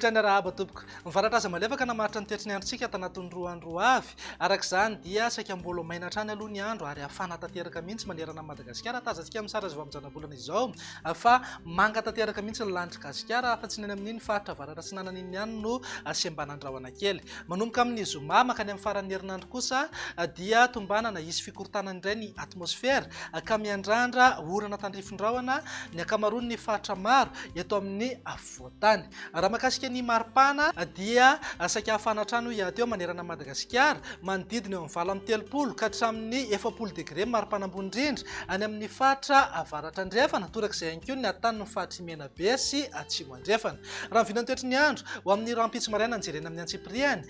Manolotra ny arahaba tompoko. Ny varatra aza malefaka namaritra ny toetry ny androntsika tanatin'ny roa andro ho avy. Araka izany dia saika mbola ho maina hatrany aloha ny andro ary hafana tanteraka mihitsy manerana an'i Madagasikara. Tazantsika amin'ny sary azo avy amin'ny zanabolana izao fa manga tanteraka mihitsy ny lanitr'i Gasikara afa-tsy ny any amin'iny faritra avaratra atsinanana iny ihany no sembanan-drahona kely. Manomboka amin'ny zoma mankany amin'ny faran'ny herinandro kosa dia tombanana hisy fikorontanana indray ny atmosfera ka miandrandra orana tandrifin-drahona ny ankamaroan'ny faritra maro eto amin'ny afovoan-tany. Raha mahakasika ny maripana dia saika hafana hatrany hoy aho teo manerana an'i Madagasikara, manodidina eo amin'ny 38 ka hatramin'ny 40 degre ny maripana ambony indrindra any amin'ny faritra avaratra andrefana, torak'izay ihany koa ny atanin'ny faritr'i Menabe sy Atsimo Andrefana. Raha ny vinantoetry ny andro, ho amin'ny rahampitso maraina no jerena amin'ny antsipiriany,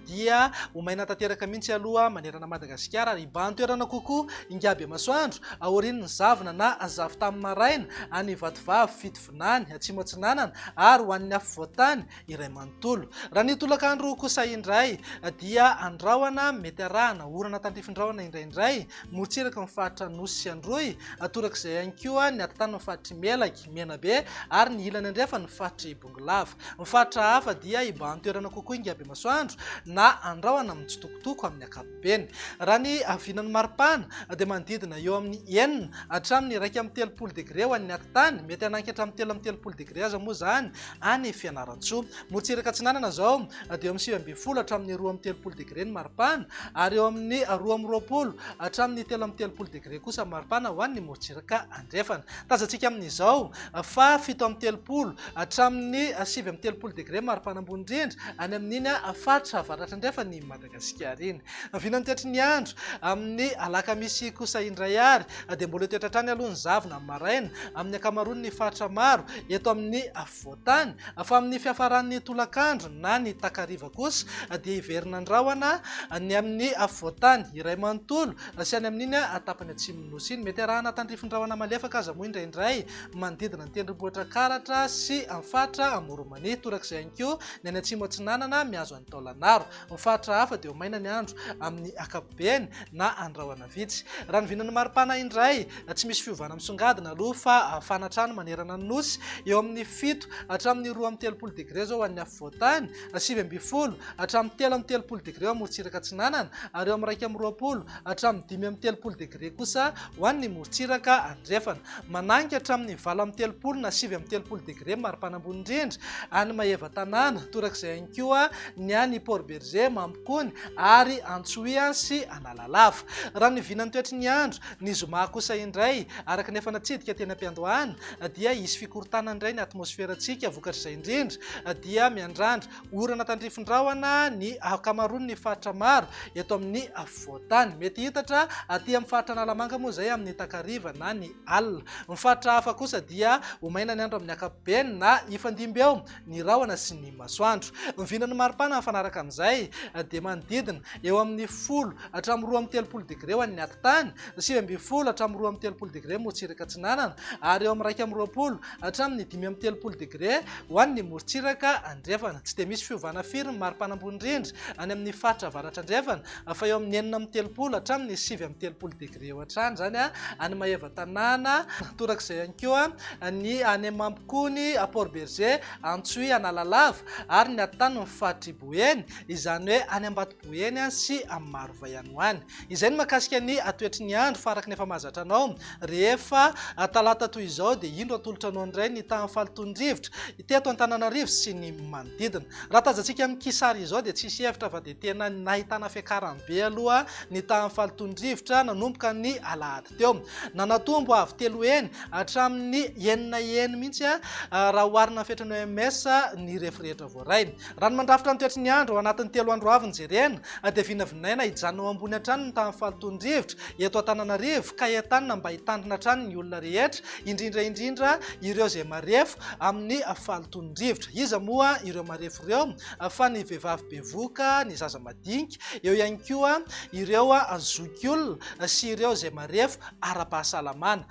dia ho maina tanteraka mihitsy aloha manerana an'i Madagasikara ary hibahan-toerana kokoa ingaby masoandro aorian'ny zavona na zavon-tany maraina any Vatovavy, Fitovinany, Atsimo Atsinanana ary ho an'ny afovoan-tany iray manontolo. Raha ny tolakandro kosa indray dia andrahona mety arahana orana tandrifin-drahona indraindray morontsiraky ny faritra Anosy sy Androy, torak'izay ihany koa ny atitanin'ny faritr'i Melaky, Menabe ary ny ilany andrefan'ny faritr'i Bongolava. Ny faritra hafa dia hibahan-toerana kokoa Ingabemasoandro na andrahona mitsitokotoko amin'ny ankapobeny. Raha ny havinan'ny maripana dia manodidina eo amin'ny enina hatramin'ny 31 degre ho an'ny atitany, mety hanainga hatramin'ny 33 degre aza moa izany any Fianarantsoa. Morontsiraka atsinanana izao dia eo amin'ny 19 hatramin'ny 32 degre ny maripana ary eo amin'ny 22 hatramin'ny 33 degre kosa ny maripana ho an'ny morontsiraka andrefana. Tazantsika amin'izao fa 37 hatramin'ny 39 degre ny maripana ambony indrindra any amin'iny faritra avaratra andrefan'i Madagasikara iny. Vinan'ny toetry ny andro amin'ny alakamisy kosa indray ary dia mbola hitoetra hatrany aloha ny zavona amin'ny maraina amin'ny ankamaroan'ny faritra maro eto amin'ny afovoan-tany fa amin'ny fiafaran'ny tolakandro na ny takariva kosa dia hiverina ny rahona ny amin'ny afovoan-tany iray manontolo sy any amin'iny tapany atsimon'ny nosy iny. Mety arahana tandrifin-drahona malefaka aza moa indraindray manodidina ny tendrombohitra Karatra sy amin'ny faritra Amoron'i-Mania. Torak'izay ihany koa ny any atsimo atsinanana mihazo an'i Taolagnaro. Ny faritra hafa dia ho maina ny andro amin'ny ankapobeny na andrahona vitsy. Raha ny vinan'ny maripana indray, tsy misy fiovana misongadina aloha fa hafana hatrany manerana ny Nosy, eo amin'ny fito hatramin'ny 32 degre izao ho an'ny afovoan-tany, 19 hatramin'ny 33 degre eo amorontsiraka atsinanana ary eo amin'ny 21 hatramin'ny 35 degre kosa ho an'ny morontsiraka andrefana. Mananika hatramin'ny 38 na 39 degre ny maripana ambony indrindra any Maevatanàna, torak'izay ihany koa ny any Port Bergé, Mampikony ary Antsohihy sy Analalava. Raha ny vinan'ny toetry ny andro, ny zoma kosa indray, araka ny efa natsidika teny am-piandohana, dia hisy fikorontanana indray ny atmosferantsika, vokatr'izay indrindra dia miandrandra Orana tandrifin-drahona ny ankamaroan'ny faritra maro eto amin'ny afovoan-tany. Mety hihitatra aty amin'ny faritra Analamanga moa izay amin'ny takariva na ny alina. Ny faritra hafa kosa dia ho maina ny andro amin'ny ankapobeny na hifandimby eo ny rahona sy ny masoandro. Ny vinan'ny maripana mifanaraka amin'izay dia manodidina eo amin'ny folo hatramin'ny 32 degre ho an'ny atitany, 19 hatramin'ny 32 degre morontsiraka atsinanana ary eo amin'ny 21 hatramin'ny 35 degre ho an'ny morontsiraka andrefana. Tsy dia misy fiovana firy ny maripana ambony indrindra any amin'ny faritra avaratra andrefana fa eo amin'ny 36 hatramin'ny 39 degre eo hatrany izany any Maevatanàna, torak'izay ihany koa ny any Mampikony, Port Bergé, Antsohihy, Analalava ary ny atanin'ny faritr'i Boeny, izany hoe any Ambatoboeny sy Marovay any ho any. Izay ny mahakasika ny toetry ny andro fa araka ny efa mahazatra anao, rehefa talata toy izao dia indro atolotra anao indray ny tahan'ny fahalotoan'ny rivotra teto Antananarivo sy ny manodidina. Raha tazantsika amin'ny kisary izao dia tsisy hevitra fa dia tena nahitana fiakarany be aloha ny tahan'ny fahalotoan'ny rivotra nanomboka ny alahady teo. Nanatombo avo telo heny hatramin'ny enina heny mihitsy raha oharina amin'ny fetran'ny OMS ny refy rehetra voaray. Raha ny mandrafitra ny toetry ny andro ao anatin'ny telo andro avy no jerena dia vinavinaina hijanona ho ambony hatrany ny tahan'ny fahalotoan'ny rivotra eto Antananarivo ka entanina mba hitandrina hatrany ny olona rehetra, indrindra indrindra ireo izay marefo amin'ny fahalotoan'ny rivotra. Iza moa ireo marefo ireo fa ny vehivavy bevohoka, ny zaza madinika, eo ihany koa ireo zokiolona sy ireo izay marefo ara-pahasalamana.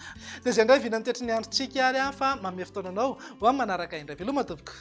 Dia izay indray vinan'ny toetry ny androntsika ary fa manome fotoana anao ho amin'ny manaraka indray. Veloma tompoko.